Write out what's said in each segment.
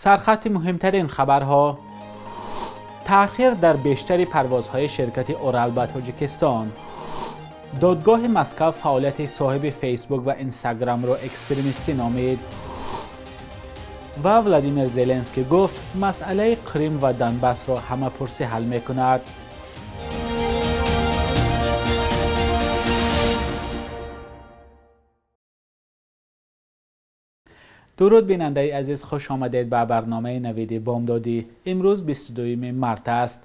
Сархати муҳимтарин хабарҳо: таъхир дар бештари парвозҳои ширкати Урал ба Тоҷикистон. Додгоҳи Москва фаъолияти соҳиби Фейсбук ва Инстаграмро экстремистӣ номид. Ва Владимир Зеленский гуфт масъалаи Қрим ва Донбассро ҳамапурсӣ ҳал мекунад. Дуруд бинандаи азиз, хуш омадед ба барномаи Навиди Бомдодӣ. Имрӯз 22 март аст.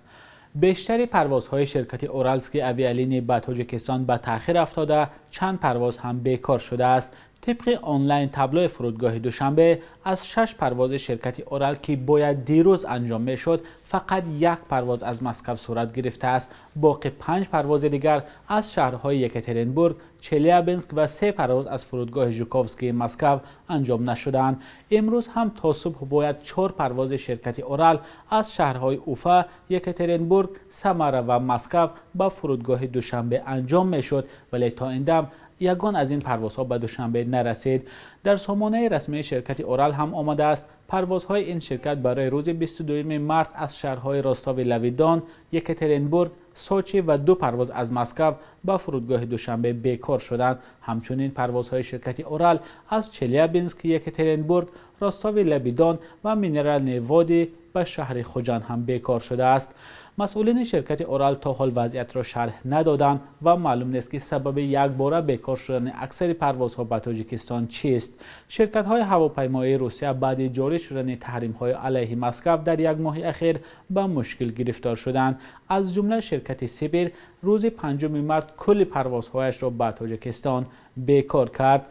Бештари парвозҳои ширкати Уралски авиалинӣ ба Тоҷикистон ба таъхир афтода, чанд парвоз ҳам бекор шудааст. Тибқи онлайн таблои фурудгоҳи Душанбе аз 6 парвози ширкати Урал, ки бояд дирӯз анҷом мешуд, фақат як парвоз аз Москва сурат гирифтааст. Боқӣ 5 парвози дигар аз шаҳрҳои Екатеринбург, Челябинск ва 3 парвоз аз фурудгоҳи Жуковскии Москва анҷом нашуданд. Имрӯз ҳам то субҳ бояд 4 парвози ширкати Урал аз шаҳрҳои Уфа, Екатеринбург, Самара ва Москва ба фурудгоҳи Душанбе анҷом мешуд, вале то ин дам ягон аз ин парвозҳо ба Душанбе нарасид. Дар сомонаи расмии ширкати Урал ҳам омадааст, парвозҳои ин ширкат барои рӯзи 22 март аз шаҳрҳои Ростови-Лавидон, Екатеринбург, Сочи ва 2 парвоз аз Москва ба фурудгоҳи Душанбе бекор шуданд. Ҳамчунин парвозҳои ширкати Урал аз Челябинск, Екатеринбург, Ростови-Лабидон ва Минерални Води ба шаҳри Хуҷанд ҳам бекор шудааст. Масъулини ширкати Урал то ҳол вазъиятро шарҳ надоданд ва маълум нест, ки сабаби якбора бекор шудани аксари парвозҳо ба Тоҷикистон чист. Ширкатҳои ҳавопаймоии Русия баъди ҷорӣ шудани таҳримҳои алайҳи Москва дар як моҳи ахир ба мушкил гирифтор шуданд. Аз ҷумла ширкати Сибир рӯзи 5 март кулли парвозҳояшро ба Тоҷикистон бекор кард.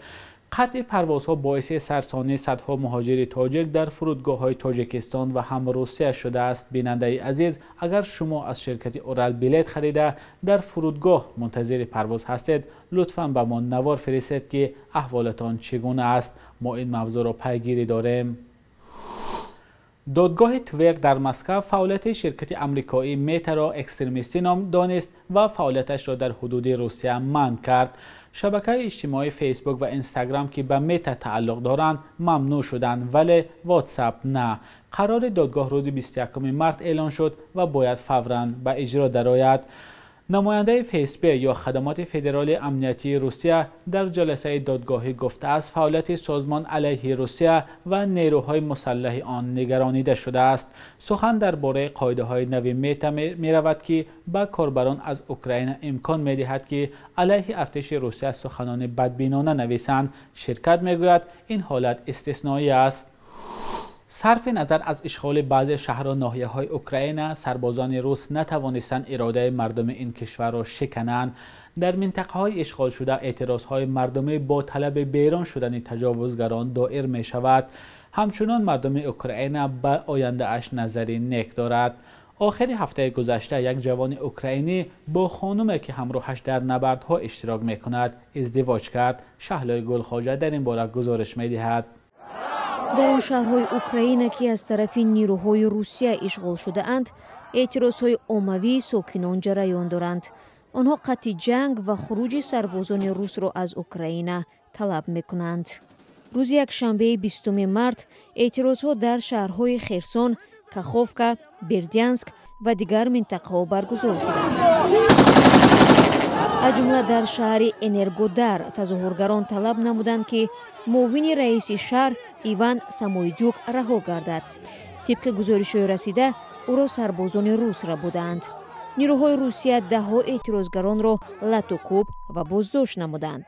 Қатъи парвозҳо боиси сарсонии садҳо муҳоҷири тоҷик дар фурудгоҳҳои Тоҷикистон ва ҳам Русия шудааст. Бинандаи азиз, агар шумо аз ширкати Урал билет харида дар фурудгоҳ мунтазири парвоз ҳастед, лутфан ба мо навор фиристед, ки аҳволатон чӣ гуна аст. Мо ин мавзӯъро пайгирӣ дорем. Додгоҳи Твер дар Москва фаъолияти ширкати амрикоии Метаро экстремистӣ ном донист ва фаъолияташро дар ҳудуди Русия манъ кард. Шабакаи иҷтимоии Фейсбук ва Инстаграм, ки ба Мета тааллуқ доранд, мамнӯъ шуданд, вале Ватсап на. Қарори додгоҳ рӯзи 21 март эълон шуд ва бояд фавран ба иҷро дарояд. Намояндаи ФСБ ё Хадамоти Федералии Амниятии Русия дар ҷаласаи додгоҳӣ гуфтааст, фаъолияти созмон алайҳи Русия ва нерӯҳои мусаллаҳи он нигаронида шудааст. Сухан дар бораи қоидаҳои нави Мета меравад, ки ба корбарон аз Украина имкон медиҳад, ки алайҳи артиши Русия суханони бадбинона нависанд. Ширкат мегӯяд, ин ҳолат истисноӣ аст. Сарфи назар аз ишғоли баъзе шаҳру ноҳияҳои Украина, сарбозони рус натавонистанд иродаи мардуми ин кишварро шикананд. Дар минтақаҳои ишғолшуда эътирозҳои мардумӣ бо талаби берун шудани таҷовузгарон доир мешавад. Ҳамчунон мардуми Украина ба ояндааш назари нек дорад. Охири ҳафтаи гузашта як ҷавони украинӣ бо хонуме, ки ҳамроҳаш дар набардҳо иштирок мекунад, издивоҷ кард. Шаҳлои Гулхоҷа дар ин бора гузориш медиҳад. Дар он шаҳрҳои Украина, ки аз тарафи нирӯҳои Русия ишғол шудаанд, эътирозҳои оммавии сокинон ҷараён доранд. Онҳо қатъи ҷанг ва хуруҷи сарбозони русро аз Украина талаб мекунанд. Рӯзи якшанбеи 20 март эътирозҳо дар шаҳрҳои Херсон, Каховка, Бердянск ва дигар минтақаҳо баргузор шуданд. Аз ҷумла дар шаҳри Энергодар тазоҳургарон талаб намуданд, ки муовини раиси шаҳр Иван Самойдюк раҳо гардад. Тибқи гузоришҳои расида, ӯро сарбозони рус рабудаанд. Нирӯҳои Русия даҳҳо эътирозгаронро латукӯб ва боздошт намуданд.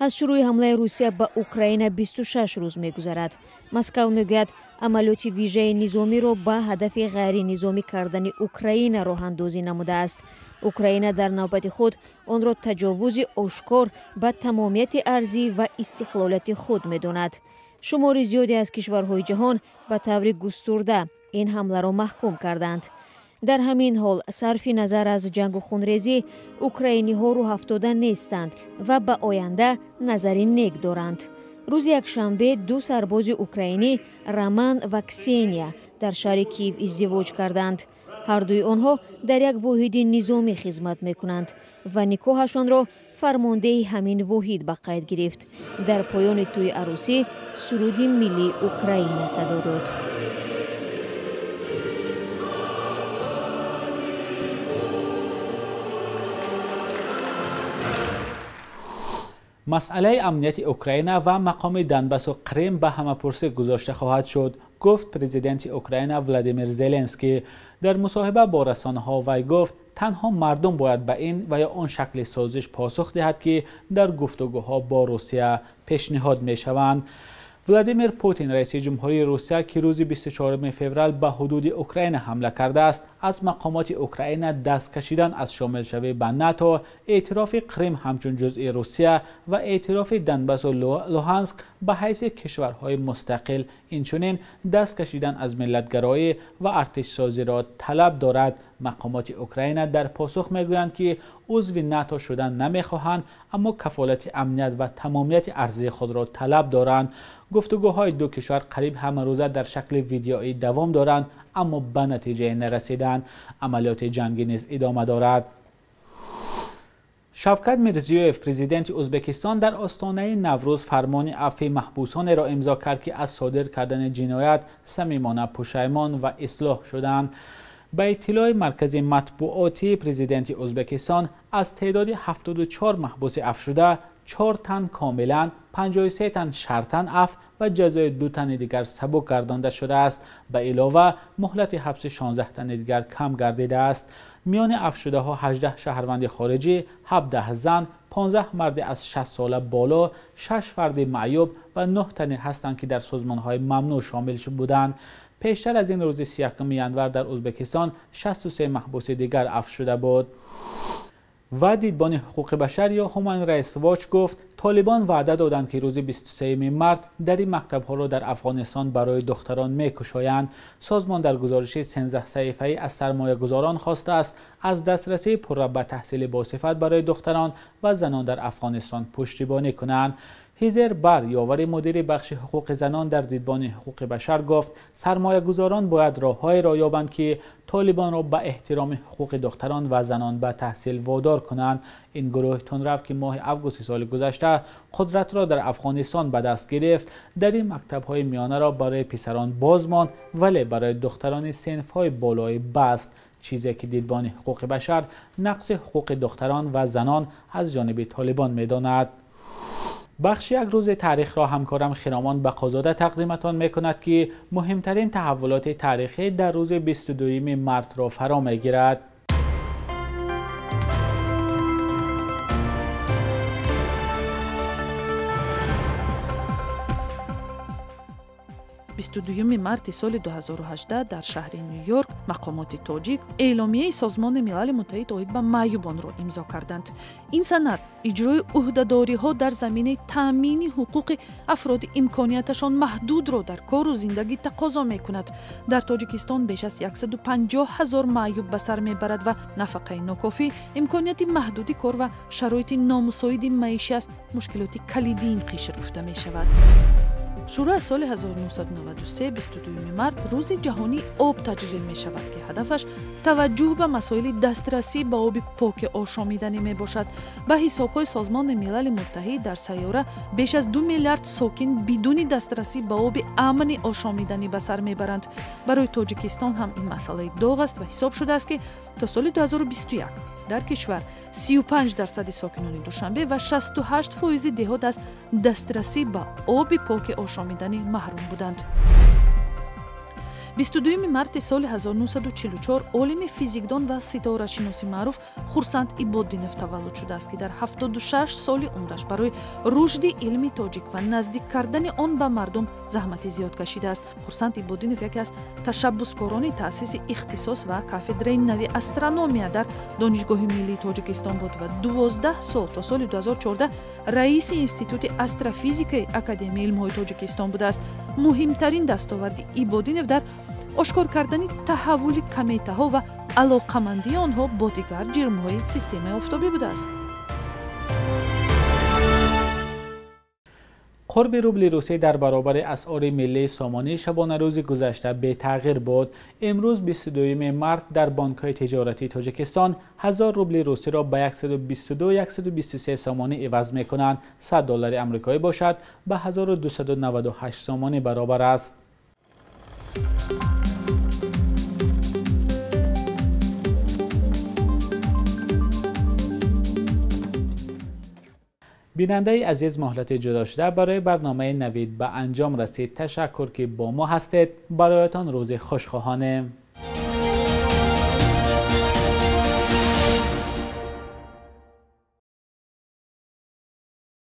Аз шурӯи ҳамлаи Русия ба Украина 26 рӯз мегузарад. Москва мегӯяд, амалиёти вижаи низомиро ба ҳадафи ғайринизомӣ кардани Украина роҳандозӣ намудааст. Украина дар навбати худ онро таҷовузи ошкор ба тамомияти арзӣ ва истиқлолияти худ медонад. Шумори зиёде аз кишварҳои ҷаҳон ба таври густурда ин ҳамларо маҳкум карданд. Дар ҳамин ҳол, сарфи назар аз ҷангу хунрезӣ, украиниҳо рӯҳафтода нестанд ва ба оянда назари нек доранд. Рӯзи якшанбе 2 сарбози украинӣ, Роман ва Ксения, дар шаҳри Киев издивоҷ карданд. Ҳардуи онҳо дар як воҳиди низомӣ хизмат мекунанд ва никоҳашонро фармондеҳи ҳамин воҳид ба қайд гирифт. Дар поёни тӯи арӯсӣ суруди миллии Украина садо дод. Масъалаи амнияти Украина ва мақоми Донбассу Қрим ба ҳамапурсӣ гузошта хоҳад шуд, гуфт президенти Украина Владимир Зеленский. Дар мусоҳиба бо расонаҳо вай гуфт, танҳо мардум бояд ба ин ва ё он шакли созиш посух диҳад, ки дар гуфтугӯҳо бо Русия пешниҳод мешаванд. Владимир Путин, раиси ҷумҳурии Русия, ки рӯзи 24 феврал ба ҳудуди Украина ҳамла кардааст, аз мақомоти Украина даст кашидан аз шомилшавӣ ба НАТО, эътирофи Қрим ҳамчун ҷузъи Русия ва эътирофи Донбассу Луҳанск ба ҳайси кишварҳои мустақил, инчунин даст кашидан аз миллатгароӣ ва артишсозиро талаб дорад. Мақомоти Украина дар посух мегӯянд, ки узви НАТО шудан намехоҳанд, аммо кафолати амният ва тамомияти арзии худро талаб доранд. Гуфтугӯҳои ду кишвар қариб ҳамарӯза дар шакли видеоӣ давом доранд, аммо ба натиҷае нарасиданд. Амалиёти ҷангӣ низ идома дорад. Шавкат Мирзиёев, президенти Ӯзбекистон, дар остонаи Наврӯз фармони афви маҳбусонеро имзо кард, ки аз содир кардани ҷиноят самимона пушаймон ва ислоҳ шуданд. Ба иттилои маркази матбуотии президенти Ӯзбекистон, аз теъдоди 74 маҳбуси афвшуда 4 тан комилан, 53 тан шартан афв ва ҷазои 2 тани дигар сабук гардонда шудааст. Ба илова муҳлати ҳабси 16 тани дигар кам гардидааст. Миёни афвшудаҳо 18 шаҳрванди хориҷӣ, 17 зан, 15 марди аз 60 сола боло, 6 фарди маъюб ва 9 тане ҳастанд, ки дар созмонҳои мамнӯъ шомил буданд. Пештар аз ин рӯзи 31 январ дар Ӯзбекистон 63 маҳбуси дигар афв шуда буд. Ва дидбони ҳуқуқи башар ё Human Rights Watch гуфт, Толибон ваъда доданд, ки рӯзи 23 март дари мактабҳоро дар Афғонистон барои духтарон мекушоянд. Созмон дар гузориши 13 саҳифаӣ аз сармоягузорон хостааст аз дастрасии пурра ба таҳсили босифат барои духтарон ва занон дар Афғонистон пуштибонӣ кунанд. Ҳизер Бар, ёвари мудири бахши ҳуқуқи занон дар дидбони ҳуқуқи башар, гуфт сармоягузорон бояд роҳҳоеро ёбанд, ки толибонро ба эҳтироми ҳуқуқи духтарон ва занон ба таҳсил водор кунанд. Ин гурӯҳи тундрав, ки моҳи августи соли гузашта қудратро дар Афғонистон ба даст гирифт, дар ин мактабҳои миёнаро барои писарон боз монд, вале барои духтарони синфҳои болоӣ баст. Чизе ки дидбони ҳуқуқи башар нақси ҳуқуқи духтарон ва занон аз ҷониби толибон медонад. Бахши як рӯзи таърихро ҳамкорам Хиромон Бақозода тақдиматон мекунад, ки муҳимтарин таҳаввулоти таърихӣ дар рӯзи 22 мартро фаро мегирад. Бисту дуюми марти соли 2018 дар шаҳри Ню-Йорк мақомоти тоҷик эъломияи Созмони Милали Муттаҳид оид ба маъюбонро имзо карданд. Ин санад иҷрои ӯҳдадориҳо дар заминаи таъмини ҳуқуқи афроди имконияташон маҳдудро дар кору зиндагӣ тақозо мекунад. Дар Тоҷикистон беш аз 150 ҳазор маъюб ба сар мебарад ва нафақаи нокофӣ, имконияти маҳдуди кор ва шароити номусоиди маишӣ аз мушкилоти калидии ин қишр гуфта мешавад. Шурӯъ аз соли 1993 22 март рӯзи ҷаҳонии об таҷлил мешавад, ки ҳадафаш таваҷҷӯҳ ба масоили дастрасӣ ба оби поки ошомиданӣ мебошад. Ба ҳисобҳои Созмони Милали Муттаҳид дар сайёра беш аз 2 миллиард сокин бидуни дастрасӣ ба оби амни ошомиданӣ ба сар мебаранд. Барои Тоҷикистон ҳам ин масъалаи доғ аст ва ҳисоб шудааст, ки то соли 2021 дар кишвар 35% сокинони Душанбе ва 68% деҳот аз дастрасӣ ба оби поки ошомиданӣ маҳрум буданд. 22 марти соли 1944 олими физикдон ва ситорашиноси маъруф Хурсанд Ибоддинов таваллуд шудааст, ки дар 76 соли умраш барои рушди илми тоҷик ва наздик кардани он ба мардум заҳмати зиёд кашидааст. Хурсанд Ибоддинов яке аз ташаббускорони таъсиси ихтисос ва кафедраи нави астрономия дар Донишгоҳи миллии Тоҷикистон буд ва 12 сол то соли 2014 раиси Институти астрофизикаи Академияи илмҳои Тоҷикистон будааст. Муҳимтарин дастоварди Ибоддинов дар ошкор кардани таҳаввули кометаҳо ва алоқамандии онҳо бо дигар ҷирмҳои системаи офтобӣ будааст. Қурби рубли русӣ дар баробари асъори миллии сомонӣ шабонарӯзи гузашта бетағйир буд. Имрӯз 22 март дар бонкҳои тиҷоратии Тоҷикистон 1000 рубли русиро ба 122-123 сомонӣ иваз мекунанд. 100 доллари амрикоӣ бошад ба 1298 сомонӣ баробар аст. Бинандаи азиз, муҳлати ҷудошуда барои барномаи Навид ба анҷом расид. Ташаккур, ки бо мо ҳастед. Бароятон рӯзи хуш хоҳонем.